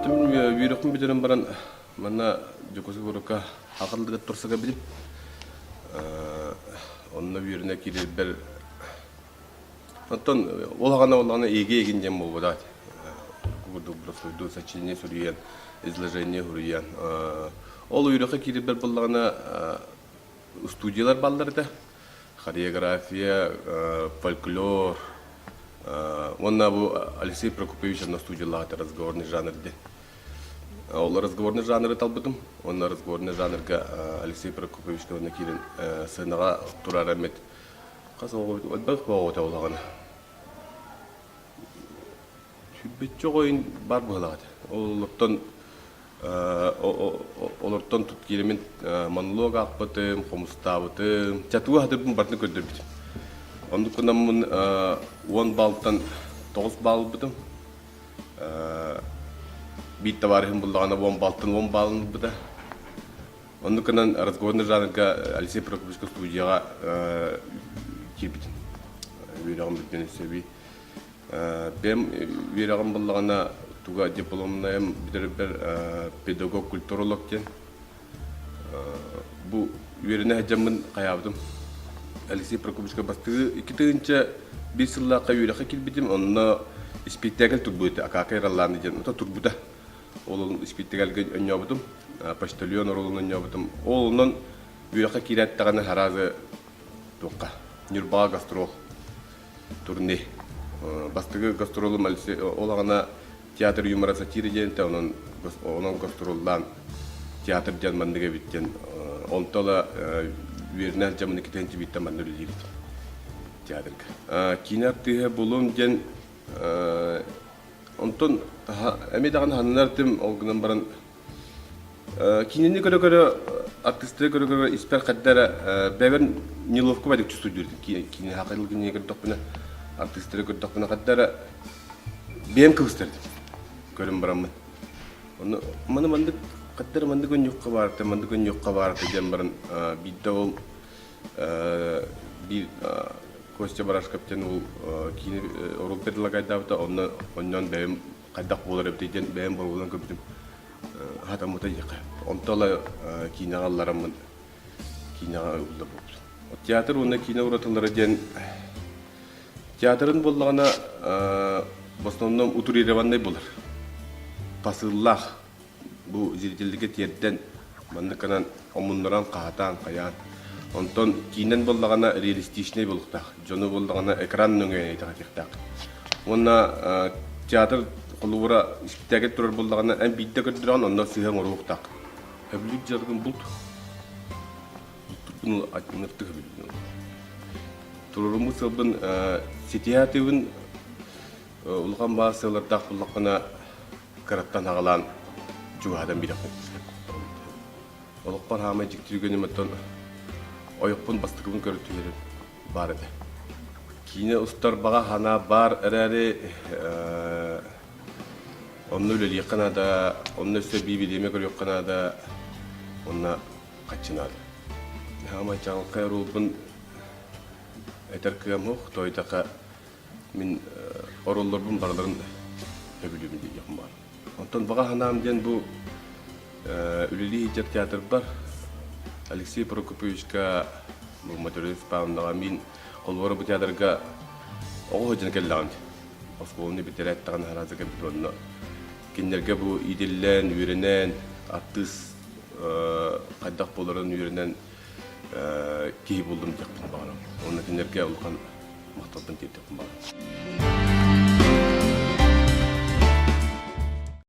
Оттон үөрэхпин бүтэрэн баран манна Дьокуускай куоракка хахаллыгар турса кэлбитим. Онно үөрэнэ киирэрбэр оттон ол аҕана олаҕына эйгэ эгин диэн буолбатах этэ. Курдук простойдуу сочинение суруйан, изложение суруйан. Ол үөрэххэ киирэрбэр буоллаҕына студиялар бааллар этэ. Хореография, фольклор уонна бу Алексей Прокопьевич онно студиялаах разговорный жанр диэн. Ол разговорный жанры талбытым. Уонна разговорный жанрга Алексей Прокопьевичка уонна киирэн сценаҕа турар эмит хас оҕо элбэх оҕото улаҕана. Сүүрбэччэ оҕо баар быһыылаах этэ. Олортон олортон тут киирэмин монолог аахпытым, хомустаабытым, чатуу аһатырбын барытын көрдөрбүтүм. Оннук гынаммын 10 баалтан 9 баал ылбытым. Биир табаарыһым буллаҕына 10 баалтан 10 баалын ылбыта. Оннук гынан разговорный жанрга Алексей Прокопьевичка студияҕа киирбитим. Үөрэҕим бүтэн өссө Бэйэм үөрэҕим буллаҕына туга дипломнайым бүтэрэрбэр педагог-культуролог диэн бу үөрэнэ сылдьаммын хайаабытым. Алексей Прокопьевичка бастакы 2001 сыллаахха үөрэххэ киирбитим, онно испиктээкил турбут этэ, Акака Ираллааны диэн, ото турбута. Ол испиктээкилгэ онньообутум, почтальон оруолун онньообутум. Ол онон үөрэххэ киирээт даҕаны сразу туохха Ньурбаҕа гастрол турне. Бастакы гастролум ол аҕана театр юмора сатира диэн этэ, онон онон гастроллаан театр диэн маннык эбит диэн онто ыла үөрэнэ сылдьаммын иккитэн тибииттэн манна үлэлиир этим театрга. Киинэ артыыһа булуом диэн онтон эмиэ даҕаны ханнар этим, ол гынан баран Кинини көрө-көрө, артыыстары көрө-көрө испэр хайда эрэ бэйэбэр неловко бадык чувствуйдуур киинэ хахайыл кинини көрдөхпүнэ, артыыстары көрдөхпүнэ хайда эрэ бэйэм кыбыстар этим көрөн бараммын. Ону маны маннык хайда эрэ маннык өнньүөххэ баар этэ, маннык өнньүөххэ баар этэ диэн баран биирдэ ол биир Костя Барашков диэн ол киинэ оруол предлагайдаабыта, онно онньоон бэйэм хайдах буолар эбитий диэн бэйэм боруобалаан көрбүтүм хатаммыта диэххэ. Онто ыла киинэҕэ ыллараммын киинэҕэ ылла буолбут. Театр уонна киинэ уратылара диэн театрын буоллаҕына в основном утрированный буолар. Посыллаах бу зрительгэ тиэрдэн манныкынан омуннаран хаһатаан хайаан. Онтон киинэн буоллаҕына реалистичнай буолуохтаах. Дьону буоллаҕына экран нөҥүө итэҕэтиэхтээх. Уонна театр холобура испиктээкил турар буоллаҕына эн биирдэ көрдөрөҕүн онно сыыһа оҥоруохтаах. Сөбүлүүр дьарыгым булт. Бултурбун ыныртык сөбүлүүбүн. Туруоруммут сыалбын ситиһэ сатыыбын. Улахан баар сыаллардаах буллахпына кыраттан аҕалаан чугаһатан биэрэхпин. Олохпор хаамай дьикти түгэним оттон ойохпун бастакыбын көрө түһэрим баар этэ. Киинэ устар баҕа санаа баар эрээри онно үлэлиэххэ наада, онно өссө эбии бириэмэ көрүөххэ наада, уонна хаччы наада. Хаамай чаҕылхай оруолбун этэр кыам суох, тоойдохо Мин оруолларбын барыларын сөбүлүүбүн диэхпин баар. Онтон баҕа санаам диэн бу үлэлии сылдьар театрбар Алексей Прокопьевичка бу Материя Степановнаҕа мин холобура бу театрга оҕо сылдьан кэллэҕим дии. Оскуоланы бүтэрээт даҕаны арааза кэлбит уонна кинилэргэ бу иитиллэн, үөрэнэн, артыыс хайдах буоларын үөрэнэн киһи буллум диэхпин баҕарабын. Уонна кинилэргэ улахан махталбын тиэрдиэхпин баҕарабын.